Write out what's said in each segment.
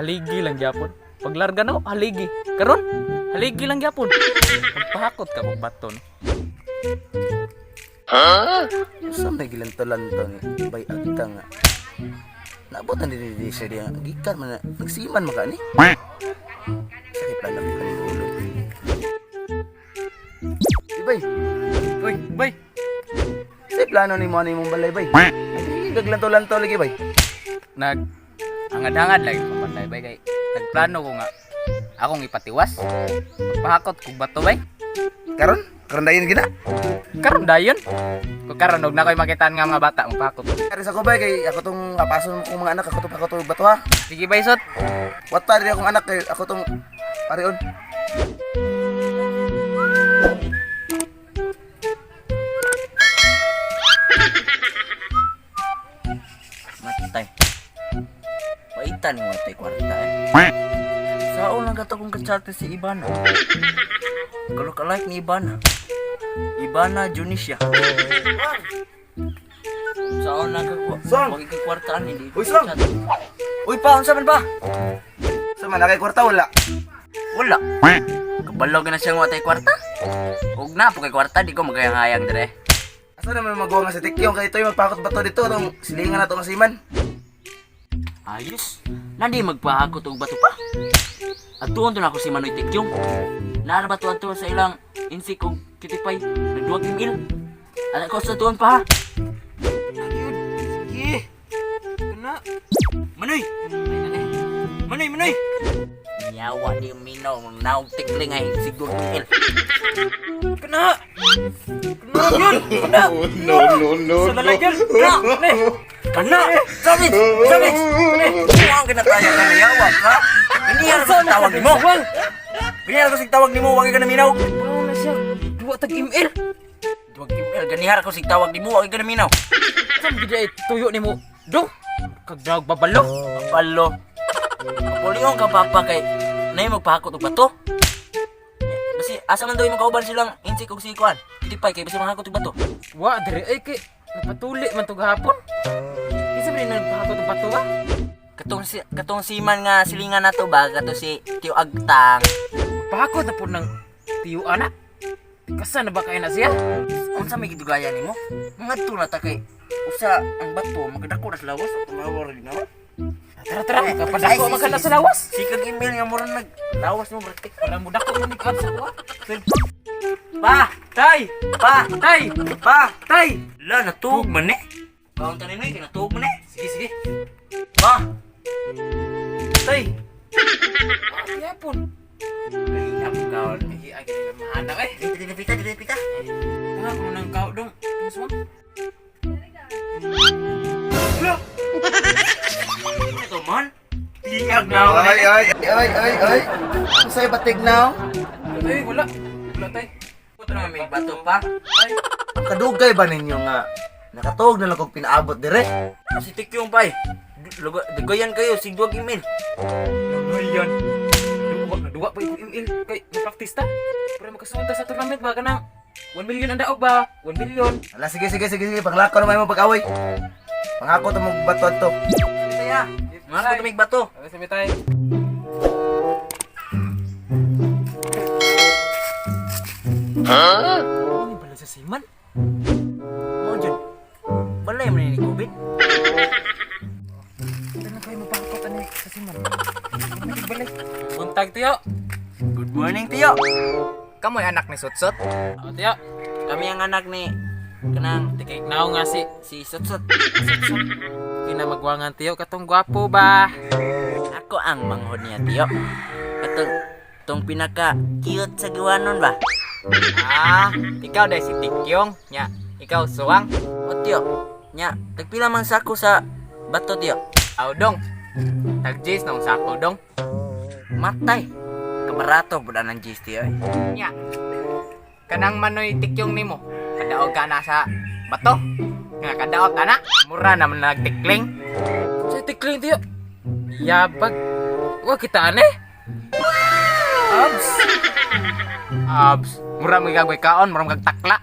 Haligi lang gyapon. Paglarga na ko, haligi. Karon, haligi lang gyapon. Magpahakot ka kog baton. Sa may gilanto-lanto ni bay agta nga. Nabutan din ni siya diya. Gikan man na. Nagsiman man ka ni. Sakit plano ko kaning ulo. Di bay, Uy, bay. sa plano ni mo ani mong balay bay. Ay, gaglanto-lanto lagi bay. Nag hangad-hangad lagi kong balay bay kay nagplano ko nga akong ipatiwas. Magpahakot kog bato bay. Karon, karon dayon gina. Karon dayon. Kung karon og na ko'y makitaan nga mga bata magpahakot. Kari sa ko bay kay ako tong apason kong mga anak, ako tong ako tong bato ha. Sige bay sot. Wata rin akong anak kay ako tong parion. Matay. Paitan mo tay kwarta eh. Sao lang gato kong katsate si Ivana. Kalok-alike ni Ivana. Ivana Junisia. Sao lang ka Song! Wag kwartaan hindi. Uy, Song! Uy pa, unsa man ba? Sa man kay kwarta wala. Wala. Kabalo na siya nga tay kwarta. Ug na po kay kwarta di ko magayang-hayang dire. Asa naman magawa nga sa tikyong kay ito'y magpakot bato dito tong silingan na to nga siman. Ayos. Nandi magpahakot og bato pa. Atuon to na ako si Manoy Tikyong. Naara ba to ato sa ilang insik og kitipay nagduwag email. Ala ko sa tuon pa ha. Sige. Kana. Manoy! Manoy, Manoy! Yawa di minaw naog tikling ay siguro email. Kana. Kana yun. Kana. No, no, no, Sa lalagyan. Kana. Ne. Kana! Savage! Savage! Kuwang ka na tayo ka na yawa ka? Hindi yan sa tawag nimo. Ganihar ko sig tawag nimo, wag ka na minaw. Paano na siya? Duwa tag ML. Duwag email, ganihar ko sig tawag nimo, wag ka na minaw. Saan gid ay tuyo nimo? Do. Kagdaog babalo. Palo. Kapulion ka papa kay nay magpahakot og bato. Basi asa man daw imong kauban silang insik og sikuan. Kitipay kay basi mahakot og bato. Wa dire ay kay napatuli man to gahapon. Kinsa ba ni nagpahakot og bato ba? Katong si katong siman nga silingan nato ba kato si Tio Agtang. Pahakot na po ng tiyo anak. Kasa na ba kay na siya? Unsa may gidugayan nimo? Ngadto na ta kay usa ang bato magadako na sa lawas lawar ginawa. Tara tara, kapadako man ka na sa lawas. Sikag email nga mura nag lawas mo bratik. Wala mo dako man ni sa kuha. Pa, Tay! pa, Tay! pa. Tay! La natuog man eh. Kaon tanin oy, natuog man eh. Sige sige. Pa. Tay! Yapon. Kaya kaon. Ay, ay, mahanap eh. Dili pita, dili pita. Tanga ko nang kao dong. Ang suwang. Ito man. Tingag na. Ay ay ay ay ay. Unsay batig now? Ay, wala. Wala tay. Ito na may bato pa. Ay, Ang kadugay ba ninyo nga nakatuog na lang kog pinaabot dire? Si Tikyong pay. Dugayan kayo, sig duwag email. Ayan. Duwa, duwa pa ikong ML. Kay, na-practice ta. Pero makasunta sa tournament ba ka nang 1 million ang daog ba? 1 million. Ala sige sige sige sige panglakaw naman mo pag-away. Pangako to mong bato to. Kaya, mga ko tumig bato. Ay, sabi tayo. Huh? Ano pala sa siman? Mo dyan. Balay man ni COVID. Ano kayo mapakot ano sa siman? Balik. Buntag tiyo. Good morning, Tiyo. Kamoy anak ni Sutsot. Oh, tiyo. Kami ang anak ni kanang Tikik nao nga si si Sutsot. Sutsot. Kinamagwangan tiyo katong gwapo ba? Ako ang manghod niya, Tiyo. Katong tong pinaka cute sa giwanon ba? Ah, ikaw dahil si Tikyong. Nya, ikaw suwang. O Tiyo, nya, tagpila man sako sa bato, Tiyo. Aw dong. Tag-jis nung sako dong. Matay. Kabarato pud ang gist Tiyo. Eh. Nya. Kanang manoy Tikyong nimo. Kadaog ka na sa bato. Nga kadaot ana. Mura naman nagtikling. Sa tikling tiyo. Yabag. Wa kita ane. Abs. Abs. Mura mo gagawin kaon, mura mo takla.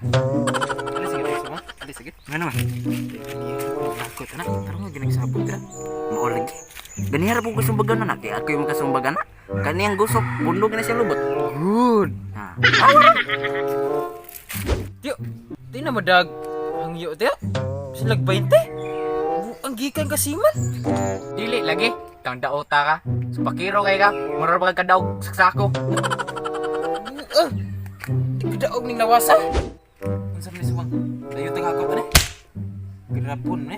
Ano sige, sige mo? Ano sige? Ngano man? Takot na. Tara nga ginagsabot ka. Mao lagi. Ganihara po kasumbagan na kay ako yung makasumbagan na. Kaniyang gusok, bundog na siya lubot. Good. Ha. Tiyo, di na madag hangyo tiyo. Silag 20. Ang gikan ka siman. Dili lagi. Tang daota ka. Supakiro kay ka. Mura pa ka kadaog saksako. Ah. Di ka daog ning nawasa. Unsa man ni suwang? Dayo tang hakot ani. Grabon ni.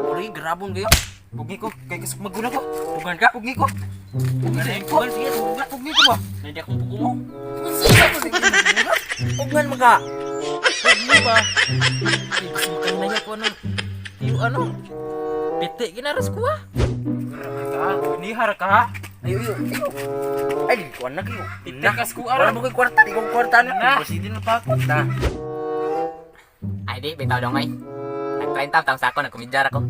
Uri, grabon kayo. Pugi ko kay kasuk maguna ko. Pugan ka, pugi ko. Pugan, pugan, sige, pugan. Pugi ko ba? Nandiyan akong pugo mo. Pugan maka. Pugi ba? Ay, basta na ko ano. Tiyo ano? Piti ginaras ko ah. Nihar ka ha? Ayo, ayo, ayo. Ay, di ko na kayo. Titikas ko Wala aron. mo ko'y kwarta, di ko kwarta na. Na. Kasi din napakot na. Ay di, bitaw dong ay. Nag-30 tang sako, nagkumidyar ako.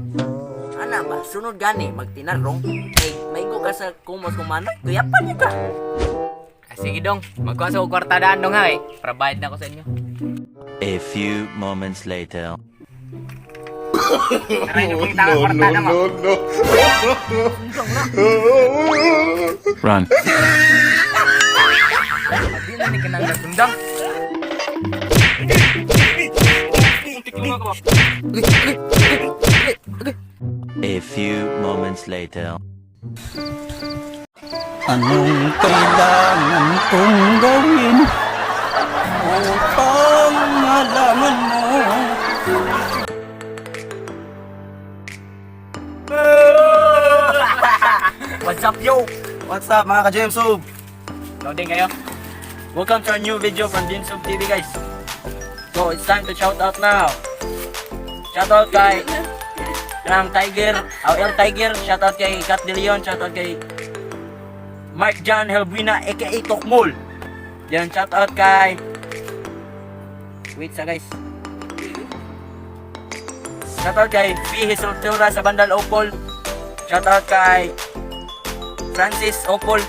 Ana ba, sunod gani, magtinarong. Kay, maigo ka sa kumos kumano, kuyapan niyo ka. Ah, sige dong, magkuha sa kwarta daan dong ha eh. Para bayad na ako sa inyo. A few moments later. Aray, no, no, no, no. Run. Di na ni kanang nagundang. A few moments later. Anong kailangan kong gawin upang malaman mo? What's up, yo? What's up, mga ka-Jamesob? Loading kayo. Welcome to our new video from Jinsub TV, guys. So, it's time to shout out now. Shout out kay Ram Tiger, oh, El Tiger, shout out kay Kat De Leon, shout out kay Mark John Helbuina, aka Tokmol. Yan, shout out kay. Wait sa guys. Shout out kay P. Hisultura sa Bandal Opol. Shout out kay Francis Opol.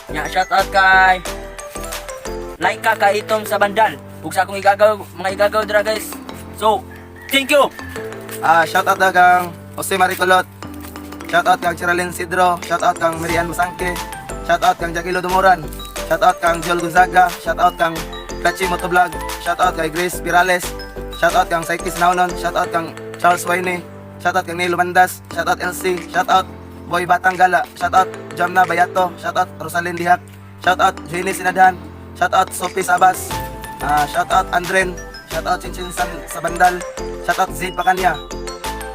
Ya, shout out kay Laika Kaitom sa Bandal. Ug sa akong igagaw, mga igagaw dira guys. So, thank you. Ah, shout out na kang Jose Maricolot. Shout out kang Geraldine Sidro, shout out kang Marian Masangke, shout out kang Jackie Dumuran, shout out kang Joel Gonzaga, shout out kang Kachi Motovlog, shout out kay Grace Pirales, shout out kang Saikis Naunon, shout out kang Charles Wayne, shout out kang Neil Mandas, shout out LC, shout out Boy Batang Gala, shout out Jamna Bayato, shout out Rosalyn Dihak, shout out Jenny Sinadhan, shout out Sophie Sabas, ah, shout out Andren, shout out Chinchin San Sabandal, shout out Zid Pacanya,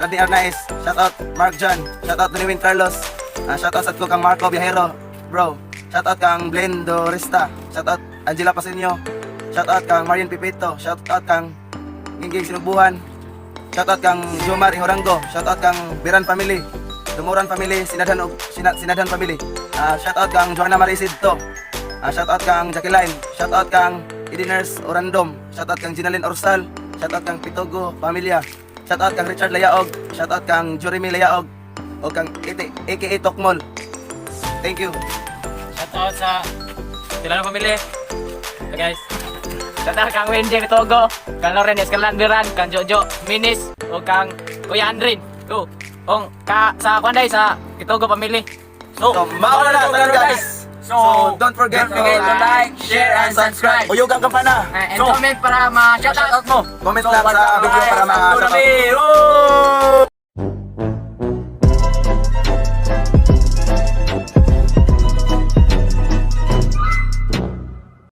Rodney Arnaiz, shout out Mark John, shout out Renwin Carlos, ah, shout out sa ko kang Marco Viajero, bro. Shout out kang Glenn Dorista, shout out Angela Pasenyo, shout out kang Marian Pipito, shout out kang Gingging Sinubuhan, shout out kang Jomar Ihorango, shout out kang Biran Family, Dumuran Family, Sinadhan Sinadhan Family. Ah, shout out kang Joanna Marisidto. Ah, shout out kang Jacqueline, shout out kang Ediners Orandom, shout out kang Ginalyn Orsal, shout out kang Pitogo Pamilya, shout out kang Richard Layaog, shout out kang Jeremy Layaog, o kang Ite, aka Tokmol. Thank you. Shout out sa Tilano Family. Hey guys. Shout out kang Wendy Mitogo, kang Loren Escalanderan, kang Jojo Minis, o kang Kuya Andrin. Go. Ong ka sa kwanday sa Kitogo Family. So, So, mao na na guys. So, don't forget don't forget to like, share, and subscribe. Uyog ang kampana. And So, comment para ma-shout Shout out. out mo. Comment lang sa what's up, video para guys? ma-shout out. Ang Tsunami. Oh!